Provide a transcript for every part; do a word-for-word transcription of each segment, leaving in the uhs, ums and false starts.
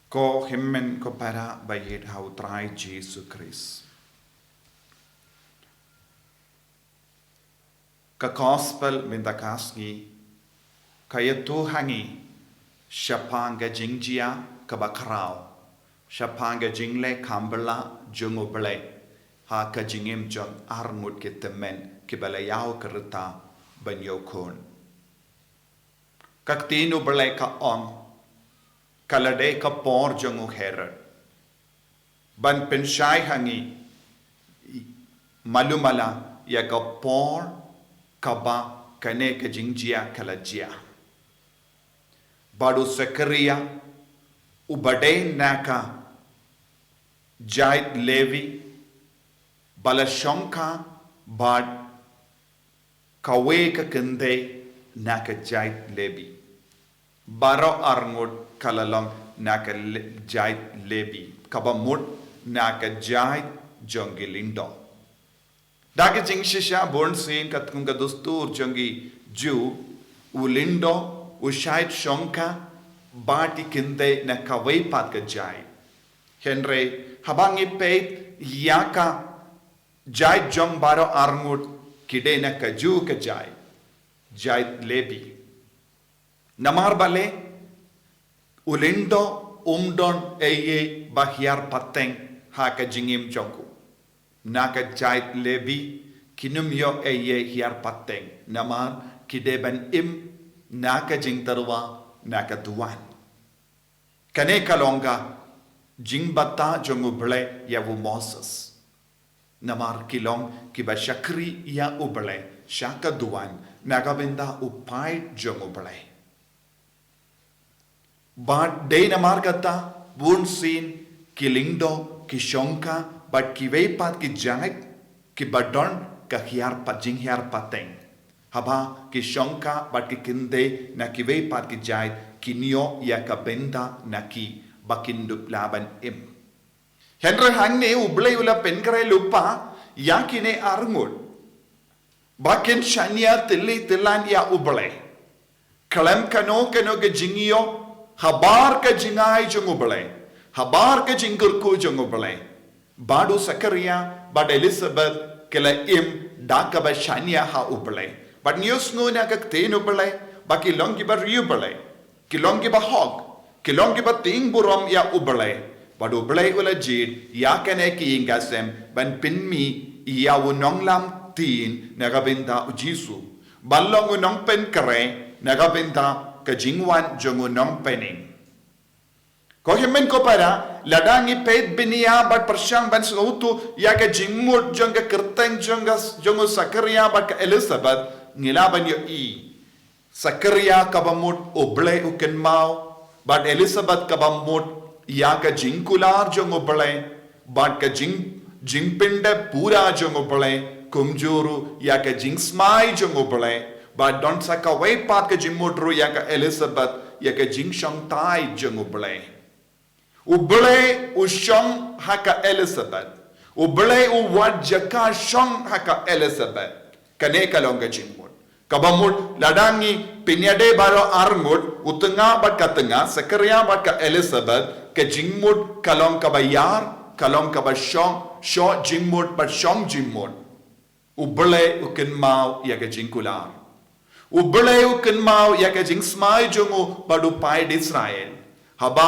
Ko hynmen ko para ba ïeit ha u Trai Jisu Khrist. Ka Gospel mynta ka sngi ka ïathuh ha ngi shaphang ka jingjia kaba khraw, shaphang ka jingleh kham bylla jong U Blei ha ka jingim jong arngut ki tymmen kiba la ïaw ka rta ban ïoh khun. Ka ktien U Blei ka ong, ka la dei ka por jong u Herod ban pynshai ha ngi malu mala ïa ka por kaba kane ka jingjia ka la jia. Bad u Sakaria, uba dei na ka jait Lebi, ba la shongkha bad kawei ka kynthei na ka jait Lebi. Baroh arngut ka la long na ka le-, jait Lebi, kaba mut na ka jait jong ki lyngdoh. Da ka jingshisha, bunsien katkum ka dustur jong ki Jiw, u lyngdoh u shait shongkha bad ki kynthei na kawei pat ka jait. Hynrei haba ngi peit ïa ka jait jong baroh arngut, ki dei na kajuh ka jait, jait Lebi. Namar balei? U lyngdoh um don ei ei ba hiar pateng ha ka jingim jong u. Na ka jait Lebi kin ym ïoh ei ei hiar pateng, namar ki dei ban im na ka jingtyrwa na ka duwan. Kane ka long ka jingbthah jong U Blei ïa u Moses. Namar ki long kiba shakri ïa U Blei sha ka duwan na ka bynta u paid jong U Blei. Bad dei namar kata, bunsien ki lyngdoh, ki shongkha bad kiwei pat ki jait kiba don ka hiar pat, jinghiar pateng. Haba ki shongkha bad ki kynthei na kiwei pat ki jait, kin ïoh ïa ka bynta na ki ba kin dup lah ban im. Hynrei hangne U Blei u la pynkhreh lypa ïa kine arngut ba kin shaniah tylli tyllan ïa U Blei khlem kano kano ka jingïoh habar ka jingai jong U Blei, habar ka jingkyrkhu jong U Blei. Bad u Sakaria bad Elisabeth ki la im da kaba shaniah ha U Blei. Bad ngi ïohsngew na ka ktien U Blei ba ki long kiba ri U Blei, ki long kiba hok, ki long kiba tieng burom ïa U Blei. Bad U Blei u la jied ïa kane ka ïing ka sem ban pynmih ïa u nonglam ktien na ka bynta U Jisu, ban long u nongpynkhreh na ka bynta ka jingwan jong u Nongpynim. Ko hynmen ko para, lada ngi peit bniah bad pyrshang ban sngewthuh ïa ka jingmut jong ka kyrteng jong ka, jong u Sakaria bad ka Elisabeth, ngi lah ban ïohi Sakaria kaba mut U Blei u kynmaw, bad Elisabeth kaba mut ïa ka jingkular jong U Blei, bad ka jing, jingpyndep pura jong U Blei, kumjuh ruh ïa ka jingsmai jong U Blei, bad don sa kawei pat ka jingmut ruh ïa ka Elisabeth, ïa ka jingshongthait jong U Blei. U Blei u shong ha ka Elisabeth. U Blei u wad jaka shong ha ka Elisabeth. Kane ka long ka jingmut. Kaba mut lada ngi pynïadei baroh arngut, u tnga bad ka tnga, Sakaria bad ka Elisabeth, ka jingmut ka long kaba ïar, ka long kaba shong, shoh jingmut bad shong jingmut. U Blei u kynmaw ïa ka jingkular. U Blei u kynmaw ïa ka jingsmai jong u bad u paid Israel. Haba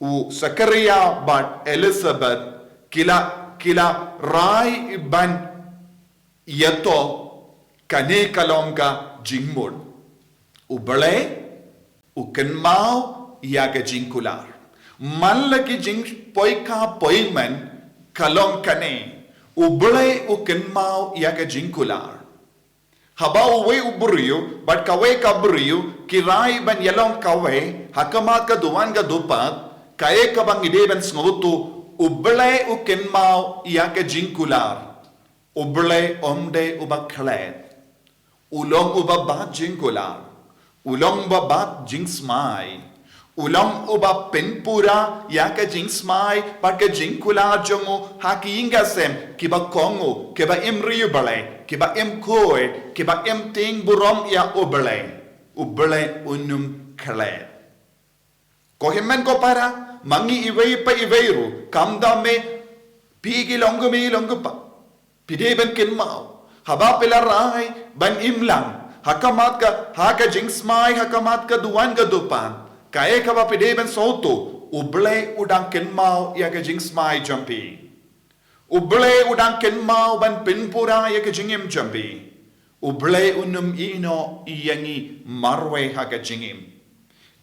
u Sakaria bad Elisabeth ki la, ki la rai ban ïathuh, kane ka long ka jingmut. U Blei u kynmaw ïa ka jingkular. Man la ki jingpoi ka poi man ka long kane. U Blei u kynmaw ïa ka jingkular. Haba uwei u briew bad kawei ka briew ki rai ban ïalong kawei ha khmat ka duwan ka dupat, kaei kaba ngi dei ban sngewthuh, U Blei u kynmaw ïa ka jingkular. U Blei um dei uba khlad. U long uba bat jingkular. U long uba bat jingsmai. U long uba pynpura ïa ka jingsmai bad ka jingkular jong u ha ki ïing ka sem kiba kohnguh, kiba im ri U Blei, kiba im khuid, kiba im tieng burom ïa U Blei. U Blei un ym khlad. Ko hynmen ko para, ma ngi iwei pa iwei ruh, kam da me, phi ki long kmie long kpa, phi dei ban kynmaw, haba phi la rai ban im lang ha ka mat ka, ha ka jingsmai, ha ka mat ka duwan ka dupan, kaei kaba phi dei ban sngewthuh? U Blei u dang kynmaw ïa ka jingsmai jong phi. U Blei u dang kynmaw ban pynpura ïa ka jingim jong phi. U Blei um ïehnoh ïa ngi marwei ha ka jingim.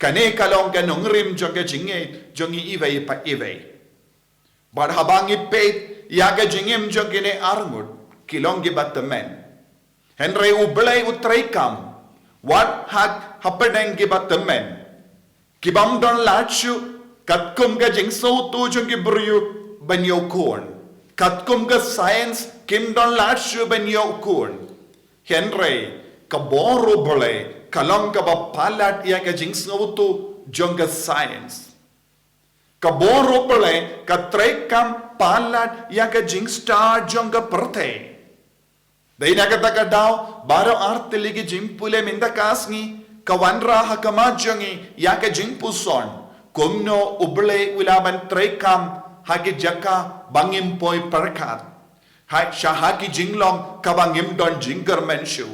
Kane ka long ka nongrim jong ka jingngeit jong ngi iwei pa iwei. Bad haba ngi peit ïa ka jingim jong kine arngut, ki long kiba tymmen. Hynrei U Blei u treikam wat ha, hapdeng kiba tymmen, kibym don lad shuh, katkum ka jingsngewthuh jong ki briew ban ïoh khun, katkum ka science kim don lad shuh ban ïoh khun. Hynrei ka bor U Blei ka long kaba palat ïa ka jingsngewthuh jong ka science. Ka bor U Blei ka treikam palat ïa ka jingstad jong ka pyrthei. Dei na kata ka daw, baroh artylli ki jingpule mynta ka sngi, ka wanrah ha khmat jong ngi ïa ka jingpuson, kumno U Blei u lah ban treikam ha ki jaka ba ngim poi pyrkhat, ha, sha ha ki jinglong kaba ngim don jingkyrmen shuh.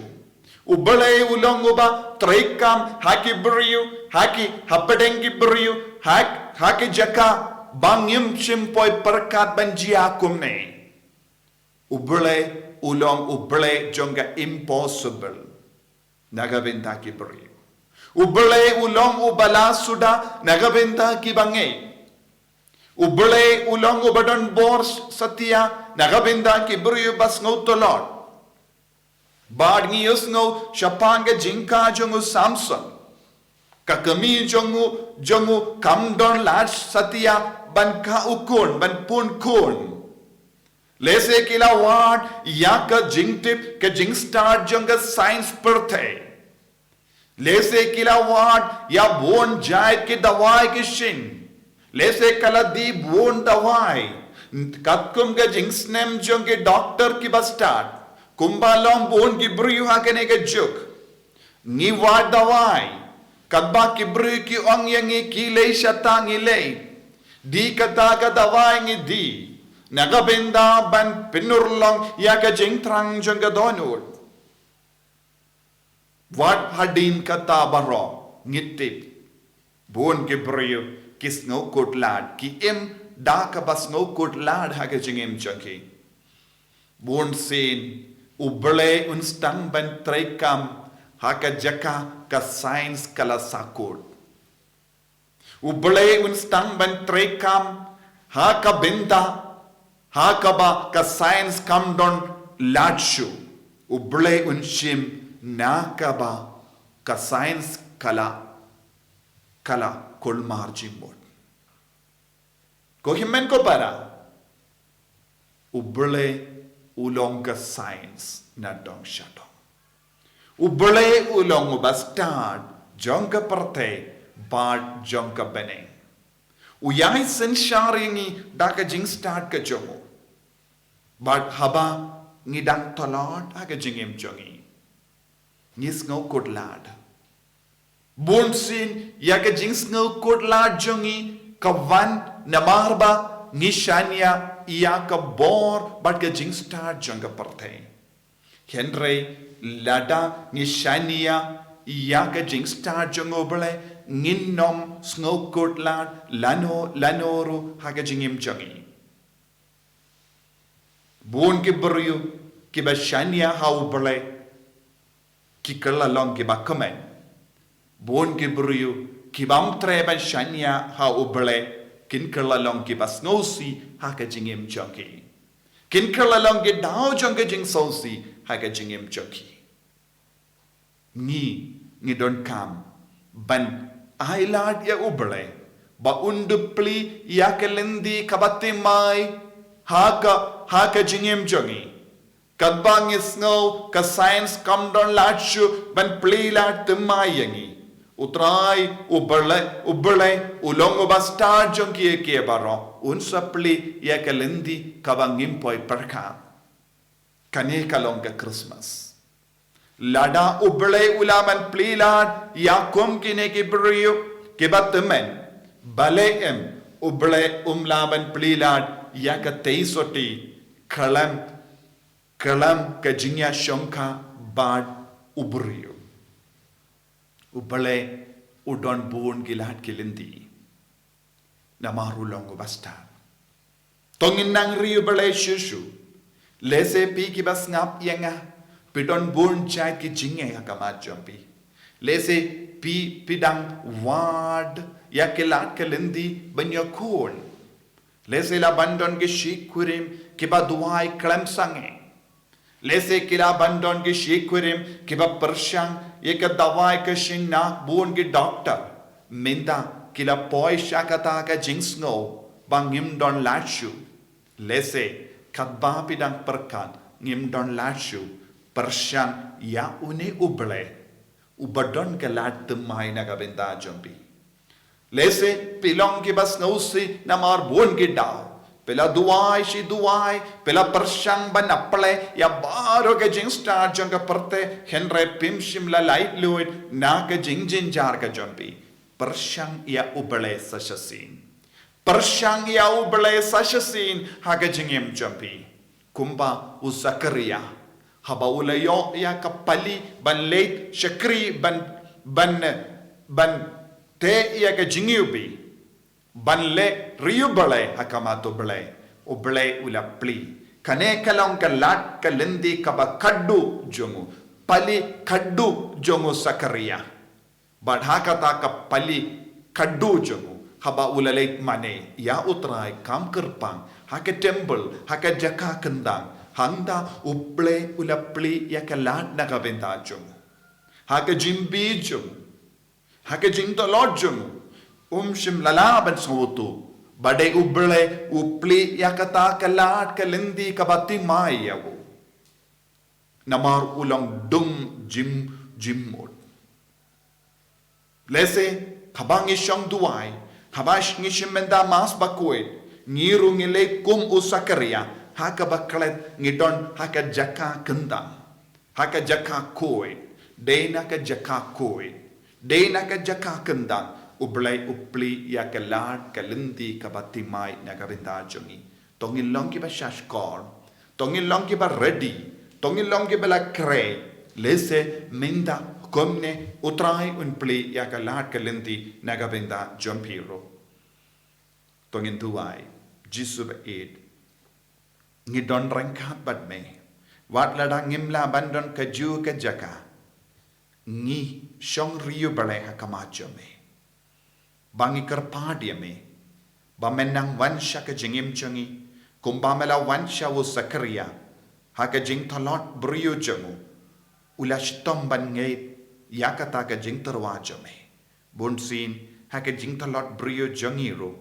U Blei u long uba treikam ha ki briew, ha ki, hapdeng ki briew, ha, ha ki jaka ba ngim shym poi pyrkhat ban jia kumne. U Blei u long U Blei jong ka impossible na ka bynta ki briew. U Blei u long uba la suda na ka bynta kiba ngeit. U Blei u long uba don bor satia na ka bynta ki briew ba sngewtlot. Bad ngi ïohsngew shaphang ka jingkha jong u Samson. Ka kmie jong u, jong u kam don lad satia ban kha u khun, ban pun khun. Lehse ki la wad ïa ka jingtip, ka jingstad jong ka science pyrthei. Lehse ki la wad ïa bun jait ki dawai ki shin. Lehse ka la die bun dawai. Katkum ka jingsnem jong ki doktor kiba stad, kumba long bun ki briew ha kane ka juk. Ngi wad dawai. Katba ki briew ki ong ïa ngi ki leh shata ngi leh. Die kata ka dawai ngi die. Na ka bynta ban pynurlong ïa ka jingthrang jong ka dohnud. Wat hadien kata baroh ngi tip, bun ki briew ki sngewkhuslai, ki im da kaba sngewkhuslai ha ka jingim jong ki. Bunsien U Blei un sdang ban treikam ha ka jaka ka science ka la sahkut. U Blei un sdang ban treikam ha ka bynta ha kaba ka science kam don lad shuh. U Blei un shim na kaba ka science ka la, ka la kulmar jingmut. Ko hynmen ko para, U Blei u long ka science na dong sha dong. U Blei u long uba stad jong ka pyrthei bad jong ka bneng. U ïai synshar ïa ngi da ka jingstad ka jong u. Bad haba ngi dang tlot ha ka jingim jong ngi, ngi sngewkhuslai. Bunsien ïa ka jingsngewkhuslai jong ngi ka wan namar ba ngi shaniah ïa ka bor bad ka jingstad jong ka pyrthei. Hynrei lada ngi shaniah ïa ka jingstad jong U Blei, ngin ym sngewkhuslai lano lano ruh ha ka jingim jong ngi. Bun ki briew kiba shaniah ha U Blei ki kylla long kiba kmen. Bun ki briew kibym treh ban shaniah ha U Blei kin kylla long kiba sngewsih ha ka jingim jong ki. Kin kylla long ki daw jong ka jingsngewsih ha ka jingim jong ki. Ngi, ngi donkam ban ailad ïa U Blei ba un da plie ïa ka lynti kaba thymmai ha ka, ha ka jingim jong ngi. Katba ngi sngew ka science kam don lad shuh ban plie lad thymmai ïa ngi, U Trai U Blei, U Blei u long uba stad jong kiei kiei baroh, un sa plie ïa ka lynti kaba ngim poi pyrkhat. Kane ka long ka Christmas. Lada U Blei u lah ban plie lad ïa kum kine ki briew kiba tymmen, Balei em, U Blei um lah ban plie lad ïa katei sotti, khlem, khlem ka jingïashongkha bad u briew. U Blei u don bun ki lad ki lynti. Namar u long u bastad. To ngin nang ri U Blei shuh shuh. Lehse phi kiba sngap ïa nga, phi don bun jait ki jingeh ha khmat jong phi. Lehse phi, phi dang wad ïa ki lad ki lynti ban ïakhun. Lehse la ban don ki shi kurim kiba duwai khlem sangeh. Lehse ki la ban don ki shi kurim kiba pyrshang ïa ka dawai ka shin na bun ki doktor. Mynta ki la poi sha kata ka jingsngew ba ngim don lad shuh. Lehse katba phi dang pyrkhat ngim don lad shuh, pyrshang ïa une U Blei uba don ka lad thymmai na ka bynta jong phi. Lehse phi long kiba sngewsih namar bun ki daw. Phi la duwai shi duwai, phi la pyrshang ban plie ïa baroh ka jingstad jong ka pyrthei, hynrei phim shym la laitluid na ka jingjynjar ka jong phi. Pyrshang ïa U Blei sa shisien. Pyrshang ïa U Blei sa shisien ha ka jingim jong phi. Kumba u Sakaria, haba u la ïoh ïa ka pali ban leit shakri ban, ban, ban teh ïa ka jingïohi, ban leh ri U Blei ha khmat U Blei, U Blei u la plie. Kane ka long ka lad ka lynti kaba khadduh jong u, pali khadduh jong u Sakaria. Bad ha kata ka pali khadduh jong u, haba u la leit mane ïa U Trai kham kyrpang ha ka temple, ha ka jaka kyndang, hangta U Blei u la plie ïa ka lad na ka bynta jong u. Ha ka jingbi jong u, ha ka jingtlot jong u, um shym la lah ban sngewthuh ba dei U Blei u plie ïa kata ka lad ka lynti kaba thymmai ïa u. Namar u long dum jim, jingmut. Lehse haba ngi shong duwai, haba ngi shim bynta Mass bakhuid, ngi ruh ngi leh kum u Sakaria, ha kaba klet ngi don ha ka jaka kyndang, ha ka jaka khuid, dei na ka jaka khuid, dei na ka jaka kyndang U Blei u plie ïa ka lad ka lynti kaba thymmai na ka bynta jong ngi. To ngin long kiba shahshkor, to ngin long kiba ready, to ngin long kiba la khreh. Lehse mynta kumne U Trai un plie ïa ka lad ka lynti na ka bynta jong phi ruh. To ngin duwai. Jisu ba ïeit, ngi don ryngkat bad me. Wat lada ngim lah ban don kajuh ka jaka, ngi shong ri U Blei ha khmat jong me. Ba ngi kyrpad ïa me ba men nang wan sha ka jingim jong ngi, kumba me la wan sha u Sakaria ha ka jingtlot briew jong u. U la shitom ban ngeit ïa kata ka jingtyrwa jong me. Bunsien ha ka jingtlot briew jong ngi ruh,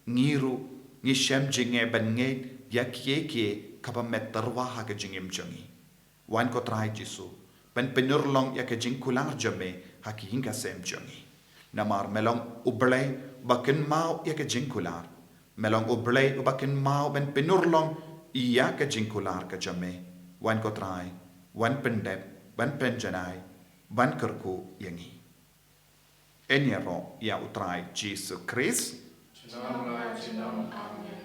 ngi ruh ngi shem jingeh ban ngeit ïa kiei kiei kaba me tyrwa ha ka jingim jong ngi. Wan ko Trai Jisu, ban pynurlong ïa ka jingkular jong me ha ka ïing ka sem jong ngi. Namar me long U Blei uba kynmaw ïa ka jingkular. Me long U Blei uba kynmaw ban pynurlong ïa ka jingkular ka jong me. Wan ko Trai, wan pyndep, wan pynjanai, wan kyrkhu ïa ngi. Yn ïaroh ïa U Trai Jisu Khrist. Junom la junom, amen.